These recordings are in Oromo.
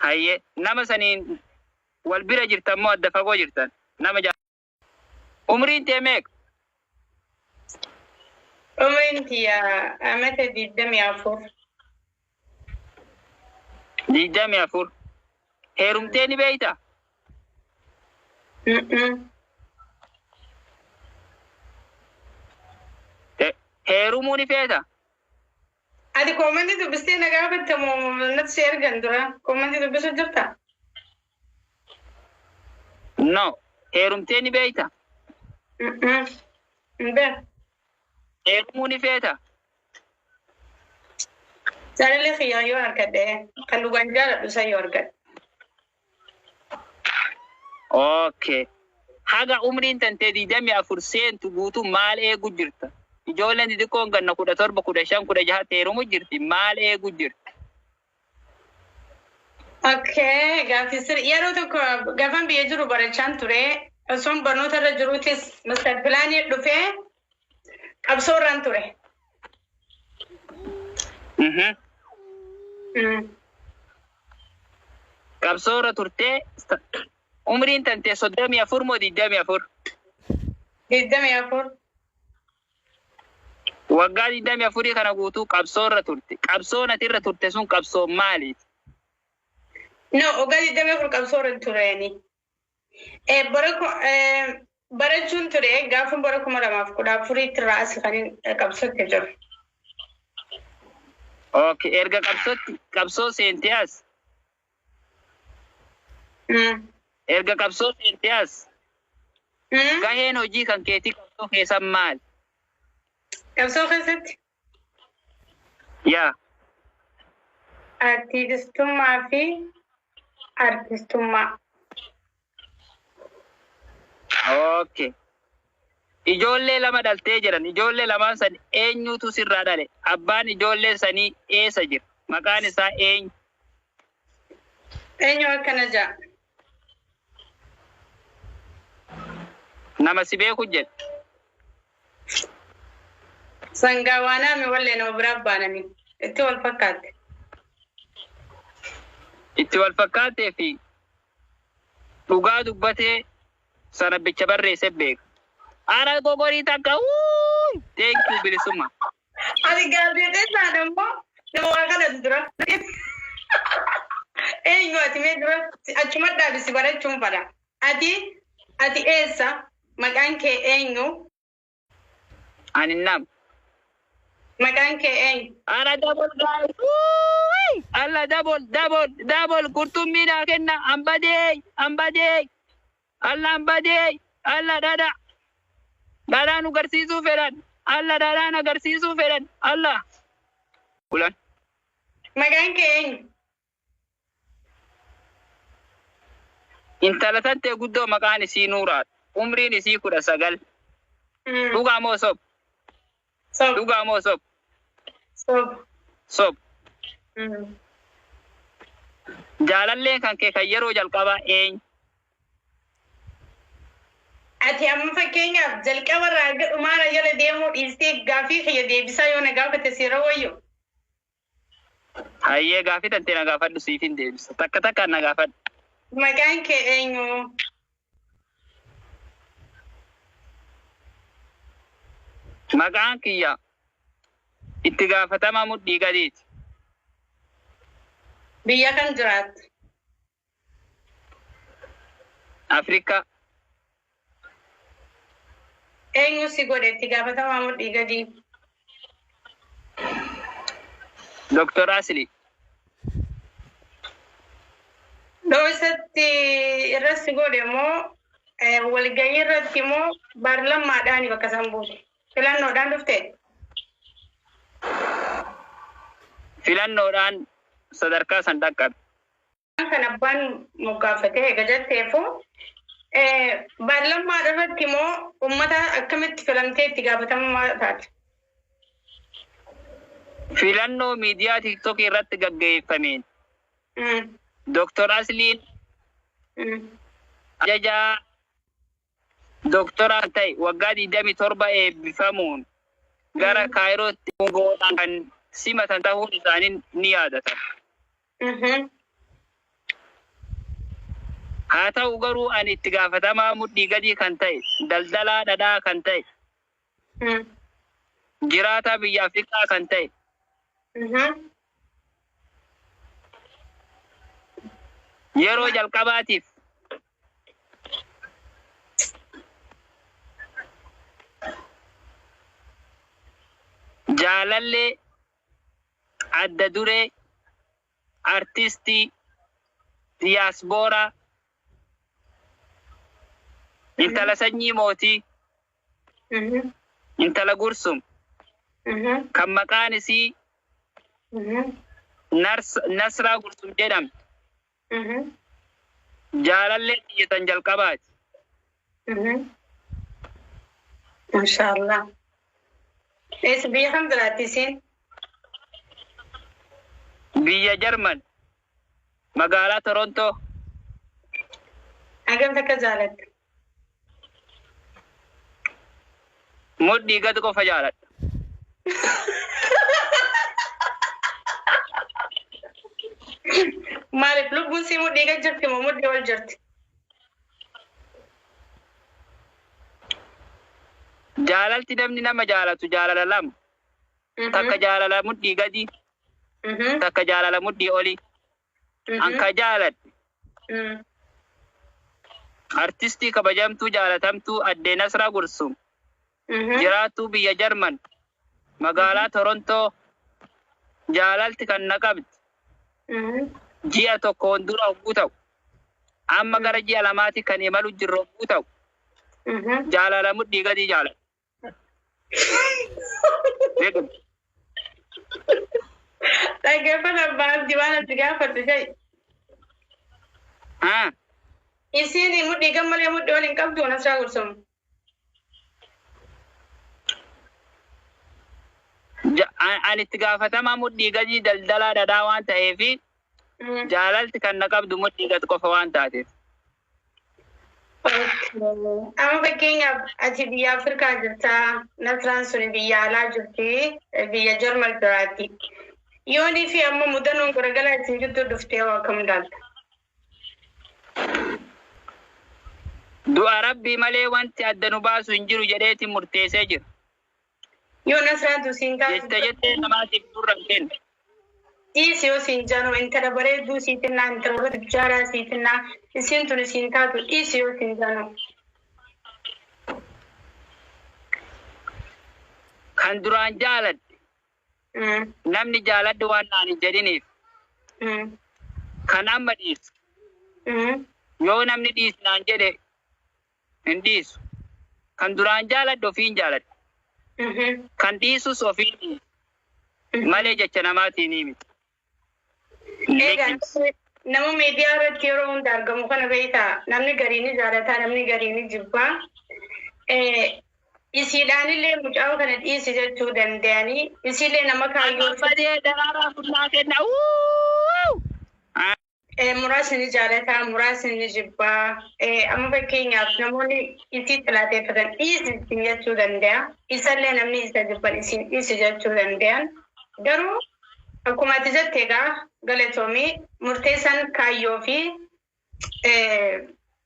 Hayyee, nama saniin wal bira jirtan moo adda fagoo jirtan? Nama Umriin tee meeqa? Umriin tiyya amata 24. 24. Heerumtee ni beeyta? Mm-mm. Heerumuu ni feeta? Ati koomantii dubbistee na gaafatte moo natti si ergan dura? Koomantii dubbisu jirta? No. Heerumtee ni beeyta? Mm-mm. Hin beeku. Heerumuu ni feeta? Jaalallee kiyyaa yoo argadhe, kan dhugaan jaaladhu san yoo argadhe. Okay. Haga umriin tantee 24 seentu guutuu maal eegu jirta? Ijoolleen xixiqqoon ganna 17, 15, 16tti heerumu jirti. Maal eegu jirta? Okay, gaaffii sirrii. Yeroo tokko gaafan biyya jiru barachaan ture. Osoon barnoota irra jiruutis master pilaanii dhufee qabsoo irraan ture. Qabsoo irra turtee umriin tantee 34 moo 24? 24. Waggaa 24 kana guutuu qabsoo irra turte. Qabsoon ati irra turte sun qabsoo maaliiti? No, waggaa 24 qabsoo irra tureeni. Barachuun ture gaafa bara 2014tti irraa as kan qabsootti jiru. Okay, erga qabsootti qabsoo seentee as erga qabsoo seentee as gaheen hojii kan keetii qabsoo keessan maali? Qabsoo keessatti Yaa. Artiistummaa fi artistummaa. Okay. Ijoollee lama dhaltee jedhan. Ijoollee lamaan san eenyutu sirraa dhale? Abbaan ijoollee sanii eessa jira? Maqaan isaa eenyu? Eenyu akkana ja'a? Nama si beeku jedhe. Sangaa waanaami wallee nama biraa baanami. Itti wal fakkaatte. Itti wal fakkaattee fi dhugaa dubbatee sana bicha barreesse beeka. Ara gogorii takka wuuy! Thank you, Bilisummaa. Ati gaazexeessaadha immoo nama waa kadhatu dura. Eenyu ati mee dura achuma dhaabi, si barachuun fadha. Ati eessa? Maqaan kee eenyu? Ani nama. Maqaan kee eenyu? Ara double, guys. Wuuy! Alla, double, double, double, qurxummii naa kenna, ambadee, ambadee, alla, ambadee, alla, dhadha. Dhadhaa nu garsiisuu fedhan. Alla, dhadhaan agarsiisuu fedhan. Alla. Kulan. Maqaan kee eenyu? Intala tantee guddoo maqaan isii Nuuraadha. Umriin isii 19. Dhugaa moo sob? Sob. Dhugaa moo sob? Sob. Sob. Jaalalleen kan kee kan yeroo jalqabaa eenyu? Ati amma fakkeenyaaf jalqaba irraa hanga dhumaara jala deemuu dhiistee gaaffii kiyya deebisaa yoo na gaafate seera wayyo. Hayyee, gaaffii tantee na gaafadhu, siifin deebisa. Takka takkaan na gaafadhu. Maqaan kee eenyu? Maqaan kiyya itti gaafatamaa mudhii gadiiti. Biyya kam jiraatta? Afrikaa. Eenyu si godhe itti gaafatamaa mudhii gadii? Dr. Asli. Dhoosatti irra si godhe moo walgahii irratti moo baarlammaadhaani bakka isaan buuse? Filannoodhaan dhufte? Filannoodhaan sadarkaa san dhaqqabe. Kan abbaan moggaafatee eega jetteefu, baarlammaa irratti moo uummata akkamitti filamtee itti gaafatamummaa taate? Filannoo miidiyaa TikTokii irratti gaggeeffameen Dr. Asliin ajajaa doktoraa ta'e waggaa 27 eebbifamuun gara Kaayirootti hungoodhaan kan simatan ta'uun isaanii ni yaadatama. Haa ta'u garuu ani itti gaafatamaa mudhii gadii kan ta'e, daldalaa dhadhaa kan ta'e, jiraataa biyya Afrikaa kan ta'e, yeroo jalqabaatiif jaalallee adda duree artistii diyaaspooraa intala sanyii mootii, intala Gursum, kan maqaan isii Nasraa Gursum jedhamtu, jaalallee xiyyeetan jalqabaati. Mashaallah. Eessa, biyya kam jiraatti isiin? Biyya Jarman, magaalaa Torontoo. Hagam takka jaalatta? Mudhii gad qofa jaaladha. Maaliif, lubbuun sii mudhii gad jirti moo mudhii ol jirti? Jaalalti namni nama jaalatu jaalala lama. Takka jaalala mudhii gadi, takka jaalala mudhii oli. Anka jaaladhe artistii kabajamtuu jaalatamtuu addee Nasraa Gursum, jiraattuu biyya Jarman, magaalaa Torontoo, jaalalti kan na qabdi ji'a tokkoon dura hogguu ta'u, amma gara ji'a 2ti kan imalu jirru hogguu ta'u, jaalala mudhii gadii jaaladha. Beekum. Dhaggeeffata, abbaa abdii, waan ati gaafadhu ja'i. Haa. Isiin mudhii gad malee mudhii ol hin qabdu, Nasraa Gursum? Ani itti gaafatamaa mudhii gadii daldalaa dhadhaa waan ta'eefi, jaalalti kan na qabdu mudhii gad qofa waan taateef. Amma fakkeenyaaf ati biyya Afrikaa jirtaa, Nasraan sun biyya alaa jirti, biyya Jarmal jiraatti. Yoonii fi amma mudannoon garagalaa isin jidduu dhuftee hoo akkam ilaalta? Du'a Rabbii malee wanti adda nu baasu hin jiru jedheeti murteessee jira. Yoo Nasraan siin taatu Jette jettee namaatiif gurra hin kennu. Dhiisi yoo siin jedhu, intala bareedduu sii kennaa, intala warra tujjaaraa sii kennaa, isiin tun isiin taatu, dhiisi yoo siin jedhu. Kan duraan jaaladhe namni jaaladhu waan naan hin jedhiniif, kan amma dhiisu yoo namni dhiisi naan jedhe hin dhiisu. Kan duraan jaaladhe ofiin jaaladhe. Kan dhiisus ofiin dhiisu. Malee jecha namaatiin miti. Egaa nama miidiyaa irratti yeroo hunda argamu kana beektaa, namni garii ni jaalataa, namni garii ni jibbaa. Isiidhaanillee mucaa kana dhiisi jechuu danda'anii, isiillee nama kaayyoo Badee daraaraa funnaa kenna. Wuuu! Muraasni ni jaalataa, muraasni ni jibbaa. Amma fakkeenyaaf namoonni isii xilaateeffatan dhiisi ittiin jechuu danda'a. Isallee namni isa jibban isiin dhiisi jechuu danda'an. Garuu akkuma ati jette, egaa galatoomii, murteessaan kaayyoo fi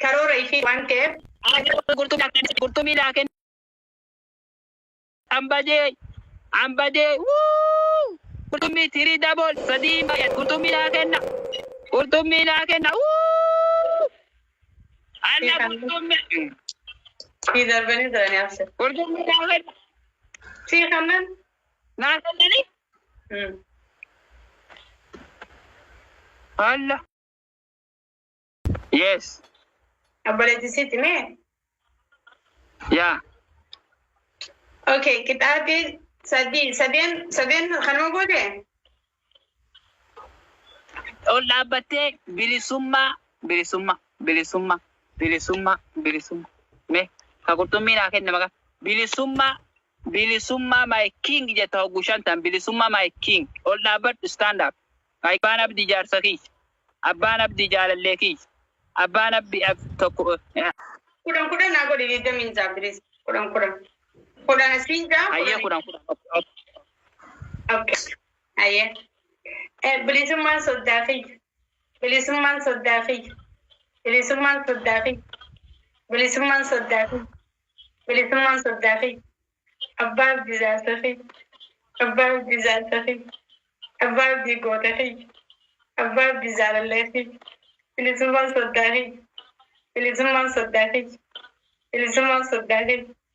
karoora ifii waan ta'eef. Qurxummii naa kenna. Ambadee ambadee, wuu! Qurxummii tirii double sadii baay'at, qurxummii naa kenna. Qurxummii naa kenna. Wuu! Anna qurxummii. Si darbanii jiranii absir. Qurxummii naa kenna. Si kannan. Naa kennanii? Alla. Yes. Obboleettii sitti mee? Yaa. Okay, qixaatii sadii, sadeen, sadeen kanuma goote? Ol dhaabbattee bilisummaa, bilisummaa, bilisummaa, bilisummaa, bilisummaa. Mee ka qurxummii naa kenne maqaa. Bilisummaa, bilisummaa, my king jetta hogguu shantan, bilisummaa, my king. Ol dhaabbadhu, stand up. Abbaan abdii jaarsa kiyya. Abbaan abdii jaalallee kiyya. Abbaan abdii tokko. 10 10 naa godhi, 26 bilis, 10 10. 10 asiin ja'a. Hayyee. 10. 10 10. Okay. Hayyee. Bilisummaan soddaa kiyya. Bilisummaan soddaa kiyya. Bilisummaan soddaa fi bilisummaan soddaa fi bilisummaan soddaa fi abbaa abdii jaarsa fi abbaa abdii jaarsa fi abbaa abdii goota fi abbaa abdii jaalallee fi bilisummaan soddaa fi bilisummaan soddaa fi bilisummaan soddaa fi.